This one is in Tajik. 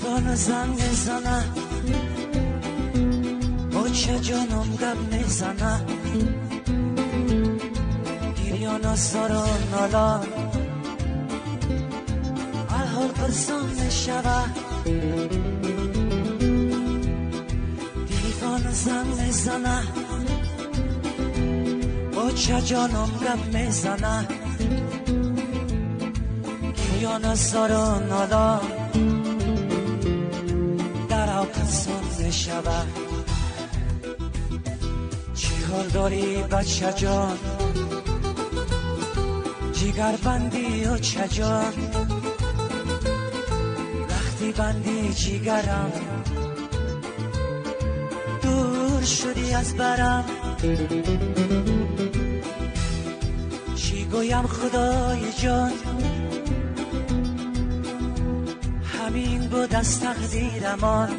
Телефон занг мезана, бача ҷонам гап мезана, гирёну зору нолон ҳол пурсон мешава. Телефон занг мезана, бача ҷонам гап мезана, гирёну зору нолон дар пурсон мешава. Чӣ ҳол дорӣ бача ҷон, ҷигарбандӣ оча ҷон, рахти банди ҷигарам, дур шудӣ аз барам. Чӣ гӯям худои ҷон, ҳамин буд аз тақдирамон.